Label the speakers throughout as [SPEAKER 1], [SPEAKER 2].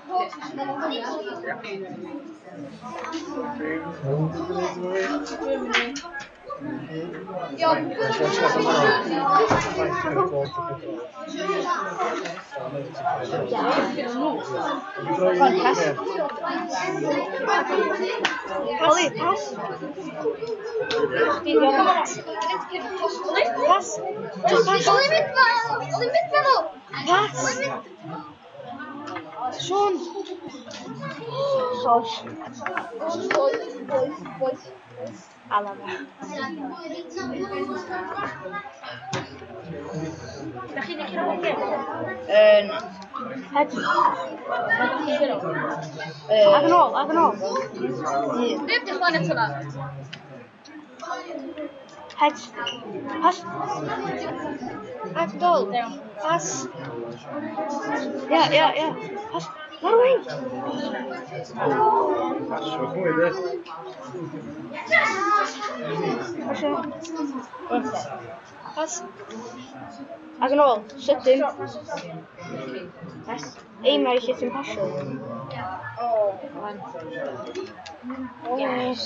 [SPEAKER 1] Pass. Holly, pass. Pass. Just pass. Pass. Sean. Sosh. Alaba. Na. Head. Ag yn ôl, ag yn ôl.
[SPEAKER 2] Neb di chwarae eto na.
[SPEAKER 1] Head. Pass. Ag yn ôl. Pass. Ia, ia, ia. Pass. Lawr wing.
[SPEAKER 3] Pasio mwy, de.
[SPEAKER 1] Pasio. Pass. Ag yn ôl. Sydyn. Pass. Aim ar i lle ti'n pasio. Yes.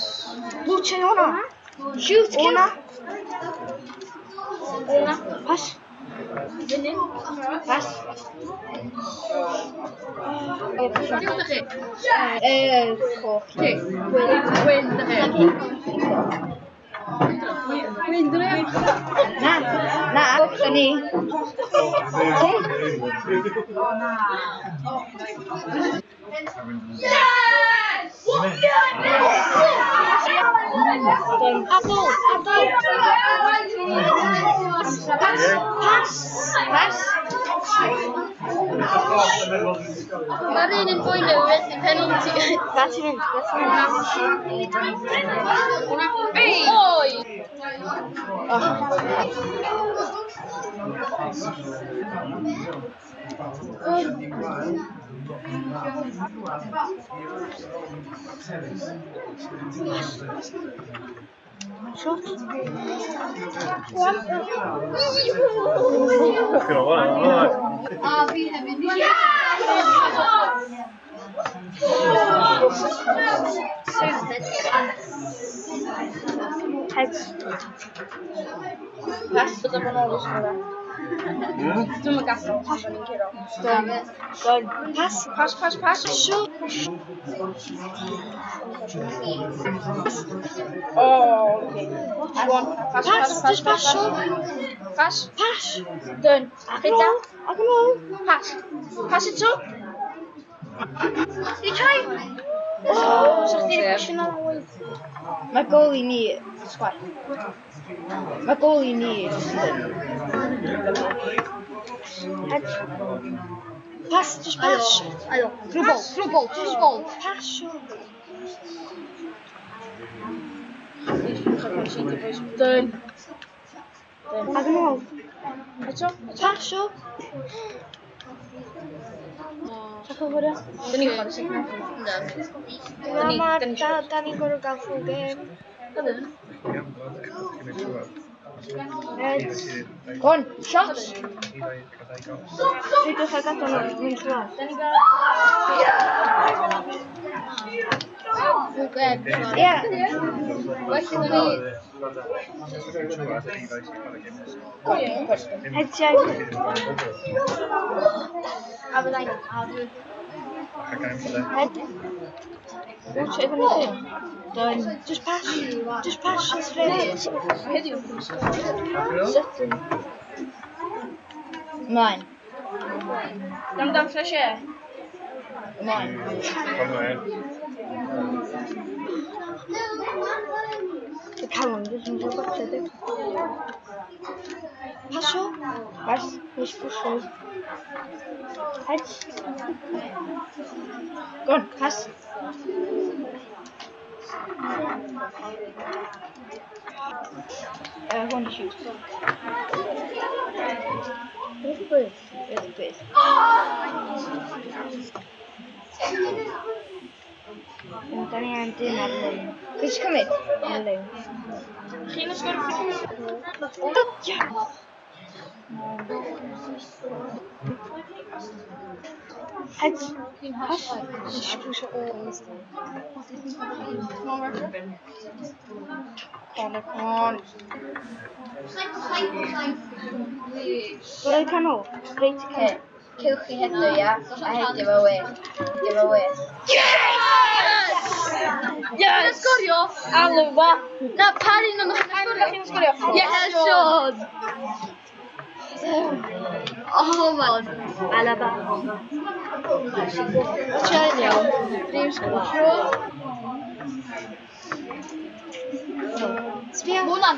[SPEAKER 1] Luce hwnna.
[SPEAKER 2] Shoot, kill.
[SPEAKER 1] Hwnna. Pass. Pass.
[SPEAKER 2] Diolch i chi.
[SPEAKER 1] Coch.
[SPEAKER 2] Ti. Gwyn, dych chi. Gwyn, dych chi.
[SPEAKER 1] Na, na, da ni. Ti?
[SPEAKER 2] Yes!
[SPEAKER 1] Adol, adol. Pass, pass, pass.
[SPEAKER 2] Mae'r un yn fwy newydd i penalty.
[SPEAKER 1] Na ti'n mynd, na ti'n mynd.
[SPEAKER 2] Oi!
[SPEAKER 1] Shot.
[SPEAKER 2] A fi hefyd.
[SPEAKER 1] Heads. Pass.
[SPEAKER 2] Bydd o'n ôl os yna. Dwi'm yn gallu pasio ni'n curo.
[SPEAKER 1] Done. Done. Pass.
[SPEAKER 2] Pass, pass, pass.
[SPEAKER 1] Shoot.
[SPEAKER 2] Oh, okay. One. Pass, pass,
[SPEAKER 1] Pass,
[SPEAKER 2] pass,
[SPEAKER 1] just pass.
[SPEAKER 2] Pass.
[SPEAKER 1] Pass.
[SPEAKER 2] Done.
[SPEAKER 1] Ac yn ôl. Ac yn ôl.
[SPEAKER 2] Pass. Pass eto. Di troi. Oh, sa chdi 'di pasio nôl oedd.
[SPEAKER 1] Mae gol i ni sgwar. Mae gol i ni jyst yn... Head. Pass, just pass.
[SPEAKER 2] Ayo. Through ball, through ball, through ball.
[SPEAKER 1] Pass.
[SPEAKER 2] Done.
[SPEAKER 1] Ac yn ôl.
[SPEAKER 2] Eto.
[SPEAKER 1] Pass. Sa'n cofio?
[SPEAKER 2] Dyn ni'n chwarae second half.
[SPEAKER 1] Na, ma, da ni'n gorfod gael full game. Heads.
[SPEAKER 2] Go on, shot.
[SPEAKER 1] Peidiwch â gadael nhw mynd trwodd.
[SPEAKER 2] Full game.
[SPEAKER 1] Ie.
[SPEAKER 2] Well iddyn ni...
[SPEAKER 1] Heads-iau.
[SPEAKER 2] A fyddai'n...
[SPEAKER 1] Head. Watch it fyny chi. Done. Just pass. Just pass. Straight.
[SPEAKER 2] Heddiw.
[SPEAKER 1] Sydyn. Ymlaen.
[SPEAKER 2] Dam dam fresh air.
[SPEAKER 1] Ymlaen. Y calon jyst yn dod at ydy. Pasio. Pass. Nes pwysio. Heads. Go on, pass. Hwn i shoot. Beth yw beth? Beth yw beth? Da ni angen dyn ar lein. Chi eisiau cymryd? Ar lein.
[SPEAKER 2] Chi'n ysgor
[SPEAKER 1] Ia! Heads. Pass. Come on. Reit canol. Reit canol.
[SPEAKER 2] Cewch chi heddiw, ia? A heddiw fo we. Give away.
[SPEAKER 3] Yes! Yes! Sgorio! Alwa! Na, par un o'n chi'n sgorio? Yes, Sean! Oh my god.
[SPEAKER 1] Alaba.
[SPEAKER 3] Ti'n iawn. Dream score. Sbia. Hwnna'n...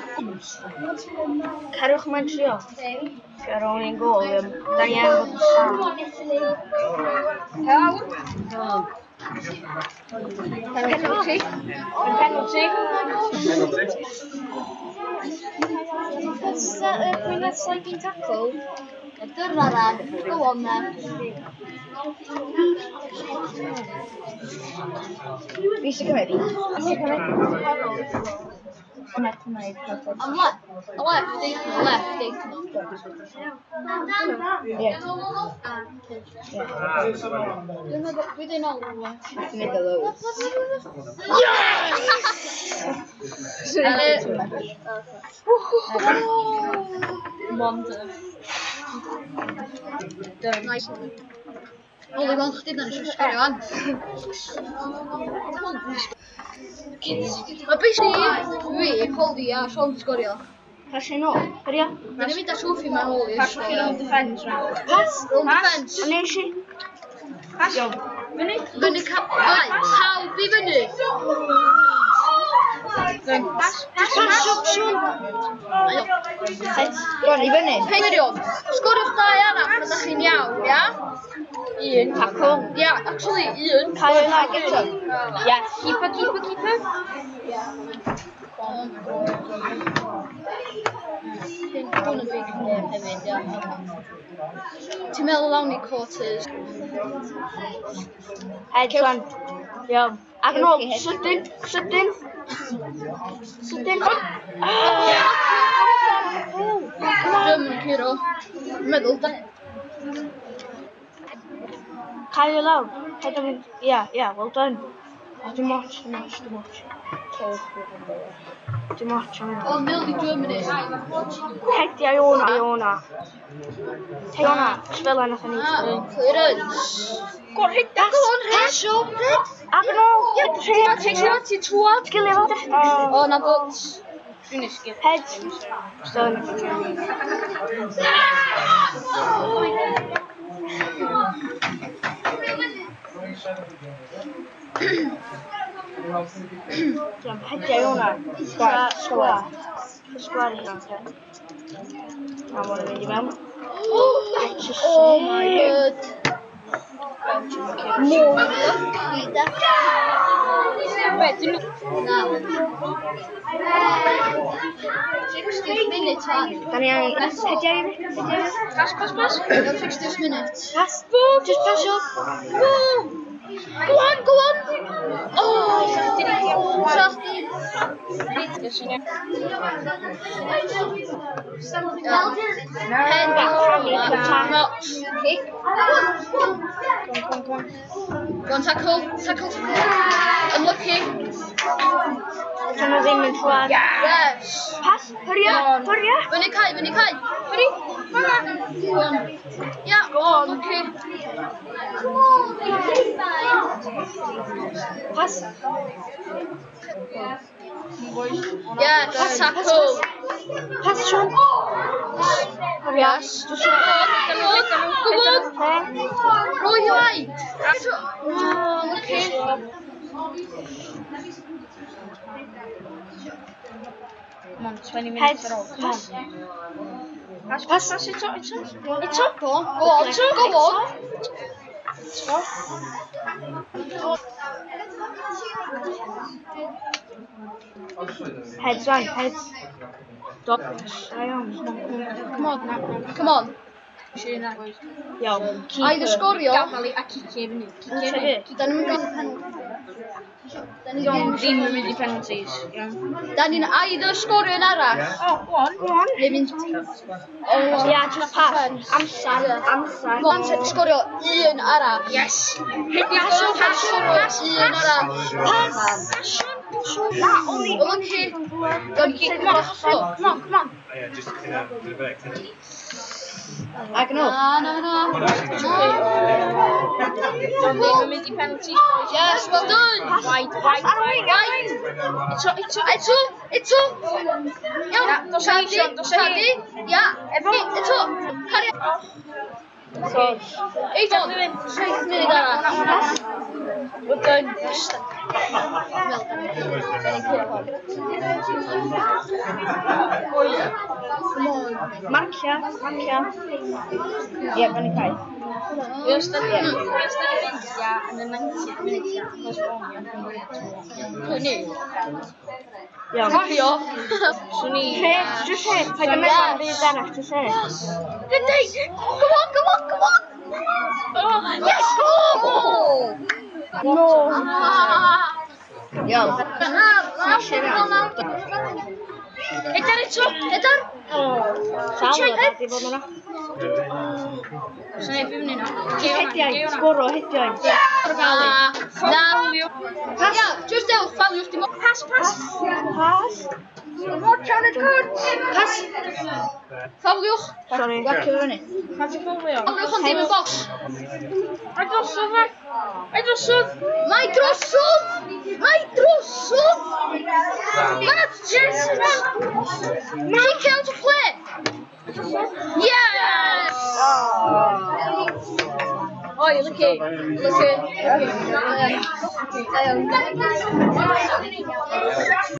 [SPEAKER 1] Cerwch mae'n trio. Ar ôl un gol, da ni angen bod yn
[SPEAKER 3] Awr. Penalty. Penalty. Pwy nath sliding tackle?
[SPEAKER 2] Dyna dda. Go on then.
[SPEAKER 1] Fi eisiau cymryd. Fi eisiau cymryd.
[SPEAKER 3] I'm left. Left, left,
[SPEAKER 1] Yeah.
[SPEAKER 3] Dwi dweud nôl.
[SPEAKER 1] Ti'n mynd o loads.
[SPEAKER 3] Yes! Wonder. Nice. Oli, wel, chdi dan eisiau sgorio wan. Mae basically fi, Holly a Sean sgorio.
[SPEAKER 1] Pass yn ôl. Hyria.
[SPEAKER 3] Da ni'n mynd â trophy mae Holly.
[SPEAKER 2] Pass chi rownd defence rwan.
[SPEAKER 1] Pass.
[SPEAKER 3] Rownd defence.
[SPEAKER 1] A nes i.
[SPEAKER 2] Pass.
[SPEAKER 1] Fyny.
[SPEAKER 3] Fyny Right, pawb i fyny.
[SPEAKER 2] Pass. Pass.
[SPEAKER 1] Pass up, Sean. Go on, i fyny.
[SPEAKER 3] Peirion, sgoriwch dau arall a da chi'n iawn, ia?
[SPEAKER 1] Un. Tackle.
[SPEAKER 3] Ia, actually, un.
[SPEAKER 1] Cael ei lag eto. Yes. Keeper, keeper, keeper.
[SPEAKER 3] Hwn yn big game hefyd, ia. Ti'n meddwl lawn i quarters?
[SPEAKER 1] Heads on. Iawn. Ac yn ôl, sydyn, sydyn. Sydyn.
[SPEAKER 3] German curo. Meddwl, da.
[SPEAKER 1] Cael ei lawr. Paid â mynd. Ia, ia, well done. O, dim ots, dim ots, dim ots. Dim ots am hynna.
[SPEAKER 3] O, nil i Germany.
[SPEAKER 1] Hediau o'na, o'na. Hediau o'na, fel yna nath ni.
[SPEAKER 3] Clearance.
[SPEAKER 1] Go on, hit that.
[SPEAKER 3] Go on, Rhys.
[SPEAKER 1] Ac yn ôl.
[SPEAKER 3] Ti'n trwad, ti'n trwad.
[SPEAKER 1] Sgiliau fo.
[SPEAKER 3] O, na bot.
[SPEAKER 1] Heads. Done. Iawn, hediau o'na. Sgwar, sgwar. Sgwar i hynna, te. Na, mae'n mynd i mewn.
[SPEAKER 3] Oh my god.
[SPEAKER 2] Mor lucky da. Na.
[SPEAKER 3] 60th minute man.
[SPEAKER 1] Da ni angen... Hediau i fi, hediau i fi.
[SPEAKER 3] Pass, pass, pass. 60th minute.
[SPEAKER 1] Pass. Just pass up.
[SPEAKER 3] Go! Go on, go on! Oh! Chdi. Pen back, Knox.
[SPEAKER 2] Kick.
[SPEAKER 3] Go on, tackle, tackle, tackle. Unlucky.
[SPEAKER 1] Dyna nhw ddim yn trwad.
[SPEAKER 3] Yes.
[SPEAKER 1] Pass. Hyria, hyria.
[SPEAKER 3] Fyny cae, fyny cae. Hurry. Go on. Yeah, go on. Lucky.
[SPEAKER 2] Come on,
[SPEAKER 1] Pass.
[SPEAKER 3] Yes, tackle.
[SPEAKER 1] Pass, Sean.
[SPEAKER 3] Yes. Go on, go on. Roll your wide. Oh, lucky.
[SPEAKER 2] Come on, 20 minutes
[SPEAKER 1] Heads.
[SPEAKER 2] at all. Come on.
[SPEAKER 1] Pass.
[SPEAKER 2] Pass, pass, pass, it's up, it's up. It's up.
[SPEAKER 3] Go on, go on, go on.
[SPEAKER 1] Heads on, heads. Dot. Come on,
[SPEAKER 3] Come on.
[SPEAKER 1] Iawn.
[SPEAKER 3] Aid y sgorio.
[SPEAKER 2] Gafal i a cicio i fyny. Cicio i fyny.
[SPEAKER 3] Da ni'n gael penalty.
[SPEAKER 2] Iawn, ddim yn mynd i penalties. Iawn.
[SPEAKER 3] Da ni'n either sgorio yn arall.
[SPEAKER 1] Oh, go on. Go on.
[SPEAKER 3] Neu mynd...
[SPEAKER 1] Ia, just pass. Amser, amser.
[SPEAKER 3] Mo amser i sgorio un arall.
[SPEAKER 2] Yes!
[SPEAKER 3] Pasio, pasio, pass, un arall.
[SPEAKER 1] Pass. Na, only.
[SPEAKER 3] Oedd o'n hit. Gan kick
[SPEAKER 2] Come on,
[SPEAKER 3] drosto.
[SPEAKER 2] come on, come on.
[SPEAKER 4] Yeah, just in a break.
[SPEAKER 1] Ag no.
[SPEAKER 3] Na, na, na.
[SPEAKER 2] John ddim yn mynd i penalties, boys.
[SPEAKER 3] Yes, well done.
[SPEAKER 2] Wide, wide,
[SPEAKER 1] Ar y wing, ar y
[SPEAKER 3] wide.
[SPEAKER 1] wing.
[SPEAKER 2] Eto, eto.
[SPEAKER 3] Eto, eto. Iawn,
[SPEAKER 2] Na, dos â hi, Siôn, dos â hi.
[SPEAKER 3] Cadi. Ia, eto. Cari.
[SPEAKER 1] So,
[SPEAKER 3] Eight, 7 munud arall.
[SPEAKER 2] Well done.
[SPEAKER 1] Marcia, marcia. Ie, fyny cae.
[SPEAKER 2] Fi os da ni mynd, ia, yn y 90th minute, ia, achos o'n i'n
[SPEAKER 3] Pwy ni?
[SPEAKER 1] Iawn.
[SPEAKER 3] Cofio.
[SPEAKER 2] Swn i...
[SPEAKER 1] Hit, just hit. Paid â meddwl am byd arall, just hit.
[SPEAKER 3] Yndi! Come on, come on, come on!
[SPEAKER 2] Oh,
[SPEAKER 3] Yes! Oh!
[SPEAKER 1] No.
[SPEAKER 3] Iawn.
[SPEAKER 2] Edar eto!
[SPEAKER 3] Edar!
[SPEAKER 1] Sawl yna, di fod yna.
[SPEAKER 2] Swn i ddim yn
[SPEAKER 1] Just hediau, sgoro hediau.
[SPEAKER 3] Na. Na. Ia, just dewch, faliwch dim
[SPEAKER 2] Pass, pass!
[SPEAKER 1] Pass.
[SPEAKER 2] Watch on y cwrt!
[SPEAKER 3] Pass. Fawliwch.
[SPEAKER 1] Sorry.
[SPEAKER 3] Wacio fyny.
[SPEAKER 2] Pa ti'n ffowlio?
[SPEAKER 3] Fawliwch ond dim yn box.
[SPEAKER 2] Ai drosodd fe! Ai drosodd!
[SPEAKER 3] Mae drosodd! Mae drosodd! Mae
[SPEAKER 2] Yes!
[SPEAKER 3] Kick out of play! Yes!
[SPEAKER 2] Oi, lucky.
[SPEAKER 3] Lucky.